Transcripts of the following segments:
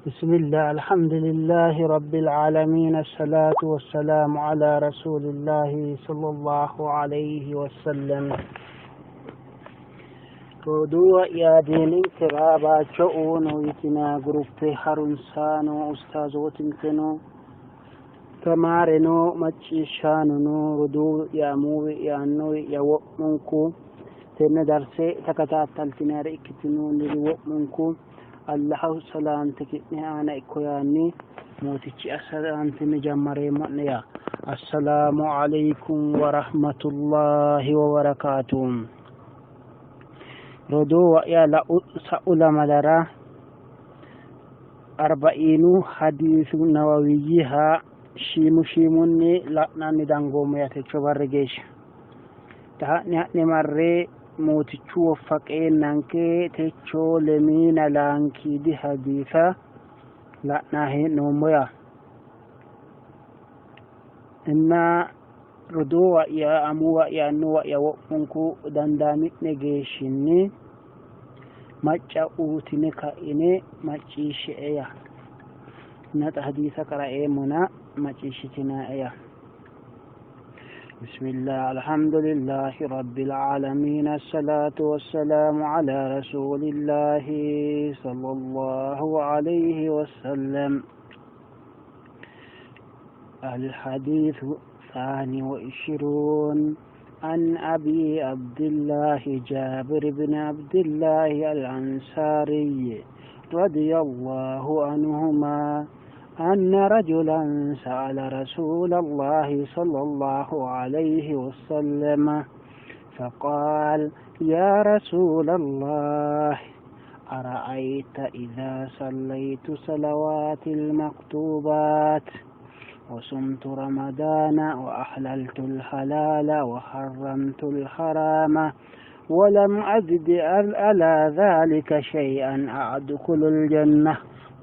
بسم الله الحمد لله رب العالمين الصلاة والسلام على رسول الله صلى الله عليه وسلم. Roduuwa'ya diininkera baacho uuno yitina guruppe harunsaano ustaazootinkeno tamaareno macciishshaanono roduuwi'ya amuuwi'ya annuwi'ya wo'munku tenne darse takataattaltinare ikkitinoonniri wo'munku Allahu salaante ki'ne aana ikko yaanni mootichi assalaantinni jammareemmo'ne yaa assalaamu alaykum wa rahmatullahi wa barakaatuh. Roduuwa'ya la'u sa'u lamalara arba'iinu hadiisu nawawiyyiha shiimu shiimunni la'nanni dangoommo yaa techo barri geeshsha. Ta ha'ne ha'ne marre mootichu woffaqeennanke techo lemiina laankiidi hadiisa la'naa hee'noommo yaa. Inna roduuwa'ya amuwa'ya annuwa'ya wo'munku dandaami'ne geeshshinni macca uutine ka'ine macciishshe'e yaa. Inna xa hadiisa qara'eemmona macciishshitinaae yaa. بسم الله الحمد لله رب العالمين الصلاة والسلام على رسول الله صلى الله عليه وسلم. الحديث 22 عن أبي عبد الله جابر بن عبد الله الأنصاري رضي الله عنهما أن رجلا سأل رسول الله صلى الله عليه وسلم فقال يا رسول الله أرأيت إذا صليت صلوات المكتوبات وصمت رمضان وأحللت الحلال وحرمت الحرام ولم أزد على ذلك شيئا أدخل الجنة؟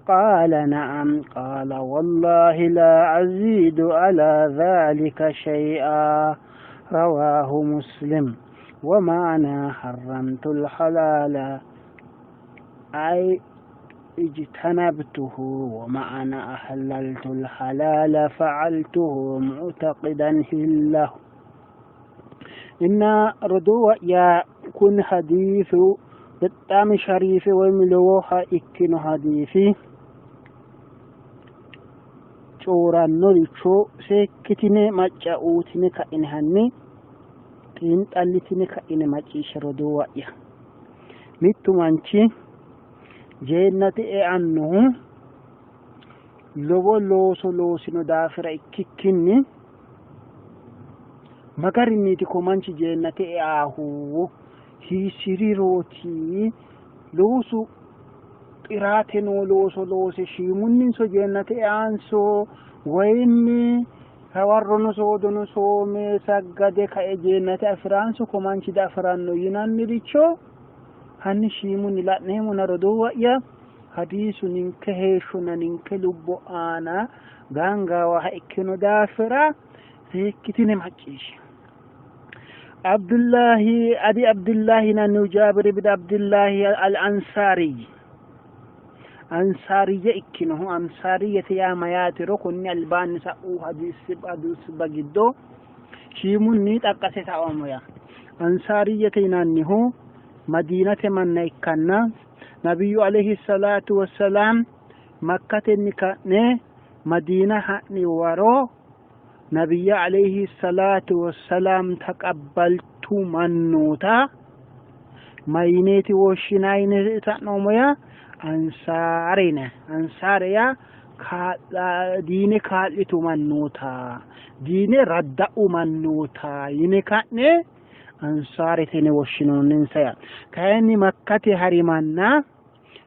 قال نعم. قال والله لا أزيد على ذلك شيئا. رواه مسلم. ومعنى حرمت الحلال أي اجتنبته، ومعنى أحللت الحلال فعلته معتقدا حله. إن roduuwa'ya kuni hadiisu bexaami shariife woyim lowoha ikkino hadiisi coorannoricho seekkitine macca uutine ka'ine hanni xiinxallitine ka'ine macciishshe roduuwa'ya. Mittu manchi jeennate eannohu lowo looso loosino daafira ikkikkinni magarinniiti ko manchi jeennate eahu hiissirirooti loosu xiraate noo looso loose shiimunninso jeennate eanso woyimmi hawarrono soodono soome saggade kae jeennate afi'raanso ko manchi diafi'ranno yinanniricho hanni shiimunni la'neemmona roduuwa'ya. Hadiisu ninke heeshshonna ninke lubbo aana gaangaawaha ikkino daafira seekkitine macciishshe. Abdullahi Abi Abdullahi yinannihu Jaabir ibn Abdullahi al-Ansaari Ansaariyye ikkinohu Ansaariyyete yaa mayaatiro konni albaanni sa'u hadiisubba giddo shiimunni xaqqase saoommo yaa. Ansaariyyete yinannihu Madiinate manna ikkanna Nabiyyu alayhi salaatu wassalaam Makkatenni ka'ne Madiina ha'ni waro Nabiyya alayhi salaatu wassalaam taqabbaltu mannoota mayineeti woshshinanni yine sa'noommo yaa Ansaare yinanni. Ansaare yaa diine kaa'litu mannoota, diine radda'u mannoota yine ka'ne Ansaarete yine woshshinoonninsa yaa. Kayinni Makkate hari manna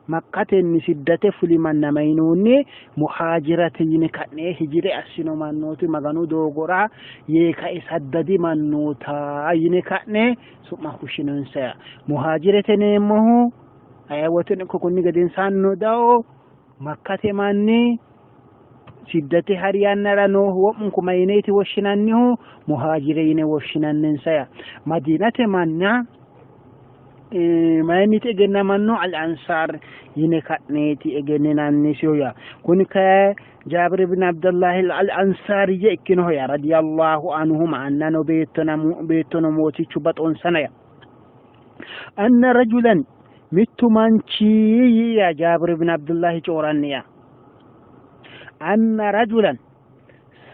Makkatenni siddate fuli manna mayinoonni muhaajirate yine ka'ne hijire assino mannooti Maganu doogora yee kae saddadi mannoota yine ka'ne su'ma fushshinonsa yaa. Muhaajirete yineemmohu aye woteno ikko kunni gedensaanni dawo Makkate manni siddate hari yannara noohu wo'munku mayineeti woshshinannihu muhaajire yine woshshinanninsa yaa. Madiinate manna Mayinniti egennamanno al-Ansaar yine ka'neeti egenninannisihu yaa. Kuni kayi Jaabir ibn Abdullahi al-Ansaariyye ikkinoho yaa radiyallahu anhuma annano beettono mootichu baxonsana yaa. Anna rajulan mittu manchi yaa Jaabir ibn Abdullahi cooranni yaa. Anna rajulan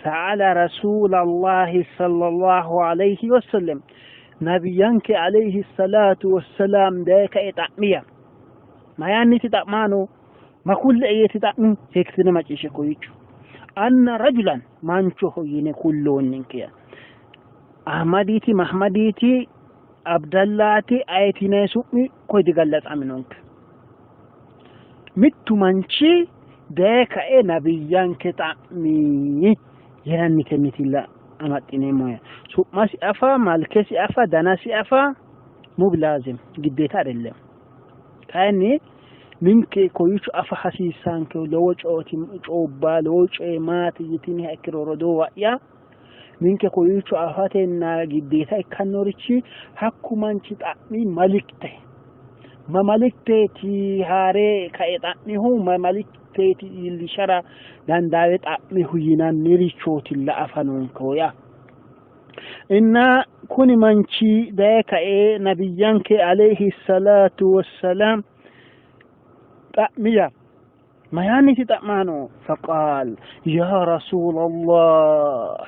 sa'ala Rasuulallahi sallallahu alayhi wasallam nabiyyanke alayhi salatu wassalam daye kae xa'miya. Mayaanniti xa'maano ma kulle yeeti xa'mi seekkitine macciishshe koyicho. Anna rajulan manchoho yine kulloonninke yaa. Ahmadiiti Mahmadiiti Abdallaati ayeti yinanni su'mi koye digallatsaminonke. Mittu manchi daye kae nabiyyanke xa'mi yinanni tennitilla amaxxineemmo ya. Su'masi afa, malkesi afa, danasi afa mub laazim giddeeta አይደለም። Kayinni ninke kowiicho afa hasiissanke lowo cooti coobba lowo coye maati yitiniha ikkiro rodoowa'ya ninke kowiicho afatenna giddeeta ikkannorichi hakku manchi xa'mi malikte ma malikteeti haare kae xa'mihu ma malikteeti iillishara dandaawe xa'mihu yinannirichootilla afa noonkeho yaa. Inna kuni manchi daye kae nabiyyanke alayhi salatu wassalaam xa'miya. Mayaanniti xa'maano? Faqaal yaa rasuulallah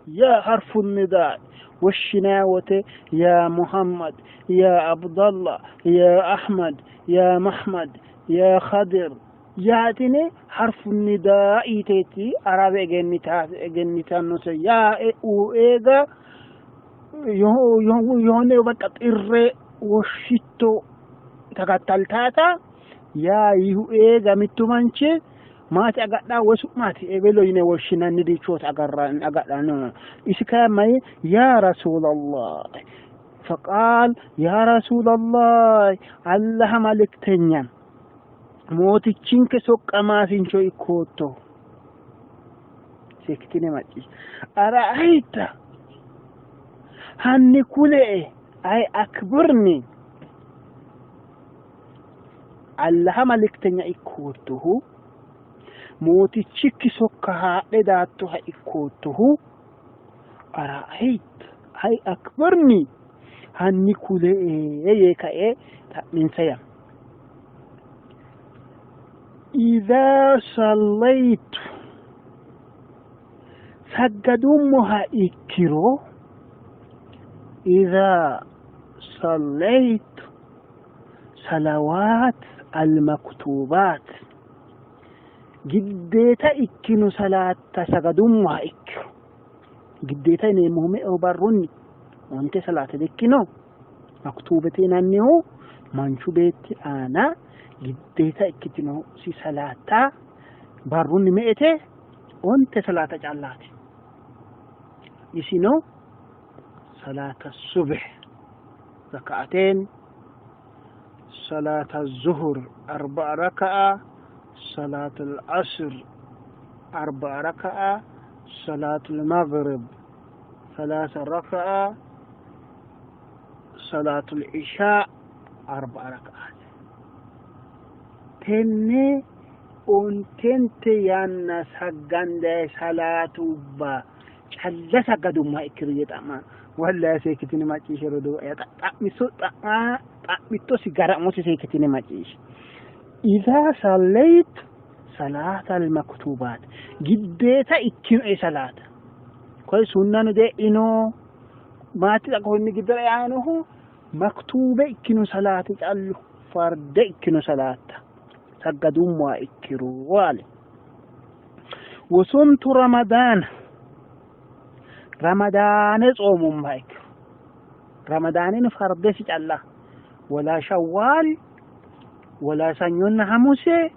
yaa harfu nidaa woshshinaa wote yaa Muhammad yaa Abdallah yaa Ahmad yaa Mahmad yaa Khadir yaatine harfu nidaa yiteeti Arabe egennitannose yaa eega የሆነ በቃ ጥሬ woshshitto takattaltaata yaa yihu eega mittu manchi maati agadha woy su'maati ebelo yine woshshinannirichooti agadhanno. Isi kayi mayi yaa rasuulallah faqaal yaa rasuulallah Allaha maliktenya mootichinke soqqamaasincho ikkootto seekkitine macciishshe ara'ayta hanni kulee ay akbirni Allaha maliktenya ikkoottohu mootichikki sokka haadhe daattoha ikkoottohu ara'ayta ay akbirni hanni kulee yee kae xa'minsa yaa. Idhaa sallaytu saggadummoha ikkiro idhaa sallaytu salawaat almaktuubaat giddeeta ikkino salaatta sagadummoha ikkiro giddeeta yineemmohu me''eho barrunni onte salaate dikkino maktuubete yinannihu manchu beetti aana giddeeta ikkitinosi salaatta barrunni me''ete onte salaata callaati. Isino salaata subh raka'ateen, salaata zuhur arba'a raka'a, salaata al-asr arba'a raka'a, salaata al-maghrib salaasa raka'a, salaata al-isha arba'a raka'aati. Tenne ontente yanna saggandayi salaatubba calla saggadummaha ikkiro yee xa'ma wallahi seekkitine macciishshe rodoo'ya xa'miso xa'ma xa'mittosi gara umosi seekkitine macciishshe. Idhaa sallaytu salaata al-maktuubaat giddeeta ikkinoe salaata koye sunnano de'ino maati konni giddora yaanohu maktuube ikkino salaati callu farde ikkino salaatta saggadummoha ikkiro ale. Wosumtu ramadaana ramadaane tsoomummaha ikkiro ramadaaneno fardesi calla wala shawwaal wala sanyonna hamuse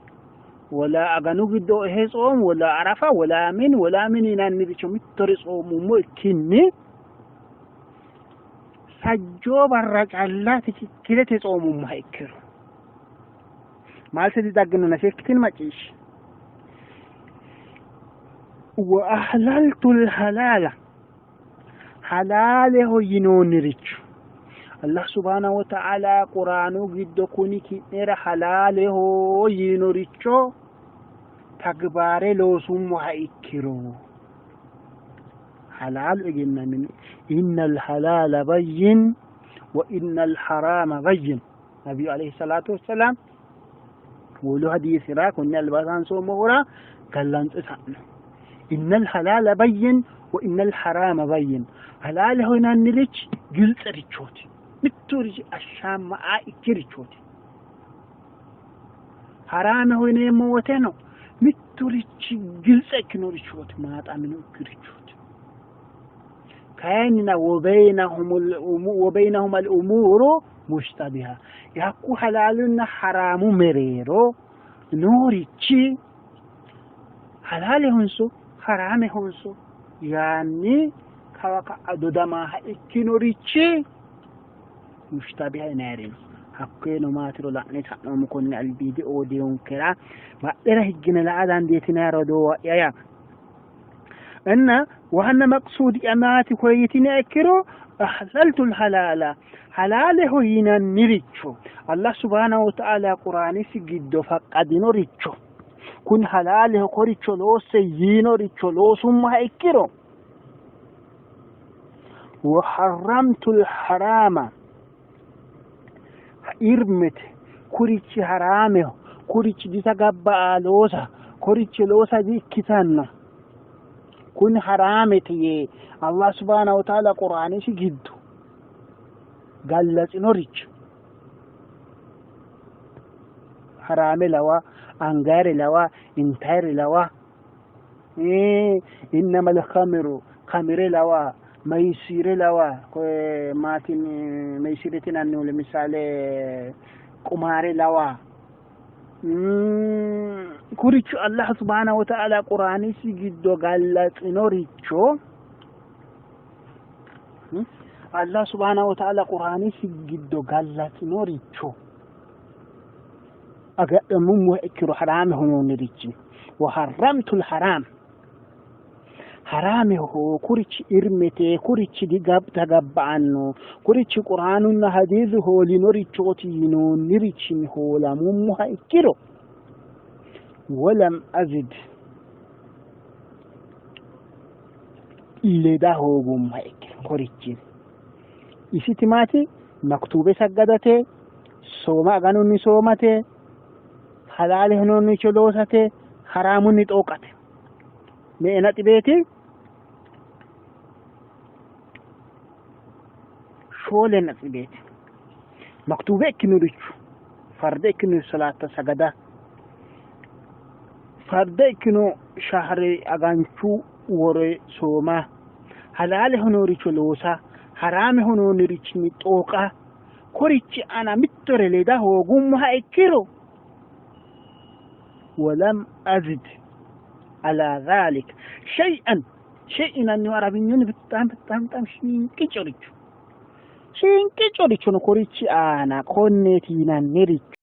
wala aganu giddo ehe tsoom wala arafa wala min wala min yinanniricho mittore tsoomummo ikkinni sajjoo barra calla tikikkilete tsoomummaha ikkiro maalte didagginona seekkitin macciishshi. Wa ahlaltu alhalaala halaaleho yinoonniricho አላህ ሱብሓነሁ ወተዓላ ቁርአኑ giddo kuni ki'nera halaaleho yiinoricho ተግባሬ loosummoha ikkiro halaalu egennamino innal halaala bayyin ወኢነል ሐራመ በይን ነቢዩ ዓለይሂ ሰላቱ ወሰላም wolu hadiisira konne alba saansoommohura gallanxe sa'no innal halaala bayyin ወኢነል ሐራመ bayyin halaaleho yinannirichi ግልጽ richooti mitturichi ashaama ikkirichooti haraameho yineemmo woteno mitturichi ግልጽ ikkinorichooti maaxamino ikkirichooti kayinnina ወበይነሁም አልኡሙሩ ሙሽተቢሃ yakku halaalunna haraamu mereero noorichi halaalehonso haraamehonso yaanni kawa ka'a dodamaaha ikkinorichi mushtabiha yinayiri no hakkoyeno maatiro la'ne sa'noommo konne albiidi oodiyonkera badhera higgine la'a dandiitinay rodoo'ya ያ እና ዋና መቅሱድ maati koye yitiniha ikkiro ahlaltu lhalaala halaaleho yinanniricho አላህ ሱብሓነሁ ወተዓላ ቁርአንisi giddo faqqadinoricho kuni halaaleho koricho loosse yiinoricho loosummoha ikkiro ወሐረምቱ ልሐራማ irmete kurichi haraameho kurichi disagabba'a loosa korichi loosa di ikkitanno kun haraamete yee አላህ ሱብሓነሁ ወተዓላ ቁርአንisi giddo gallatsinoricho haraame lawa angayre lawa intayre lawa innamal khamru khamire lawa maysire lawa maatin meysirete yinannihu ለምሳሌ ቁማሬ lawa kuricho አላህ ሱብሓነሁ ወተዓላ ቁርአንisi giddo gallatsinoricho አላህ ሱብሓነሁ ወተዓላ ቁርአንisi giddo gallatsinoricho agadhamummoha ikkiro haraameho noonnirichi ወሐረምቱ ልሐራም haraameho kurichi irmete kurichi digabtagabba'anno kurichi qur'aanunna hadiisu hoolinorichooti yinoonnirichinni hoolamummoha ikkiro ወለም አዝድ leda hoogummoha ikkiro korichin isiti maati maktube saggadate sooma aganunni soomate halaale honoonnicho loosate haraamunni xooqate me'e naxibeeti shoole naxibeeti maktube ikkinoricho farde ikkino salaata sagada farde ikkino shahre aganchu wore sooma halaale honooricho loosa haraame honoonnirichinni xooqa korichi ana mittore leda hoogummoha ikkiro ወለም አዝድ አላ ዛሊክ ሸይአን ሸይ yinannihu arabinyunni በጣም በጣም በጣም shinqiccoricho shinqiccoricho no korichi aana konneeti yinanniricho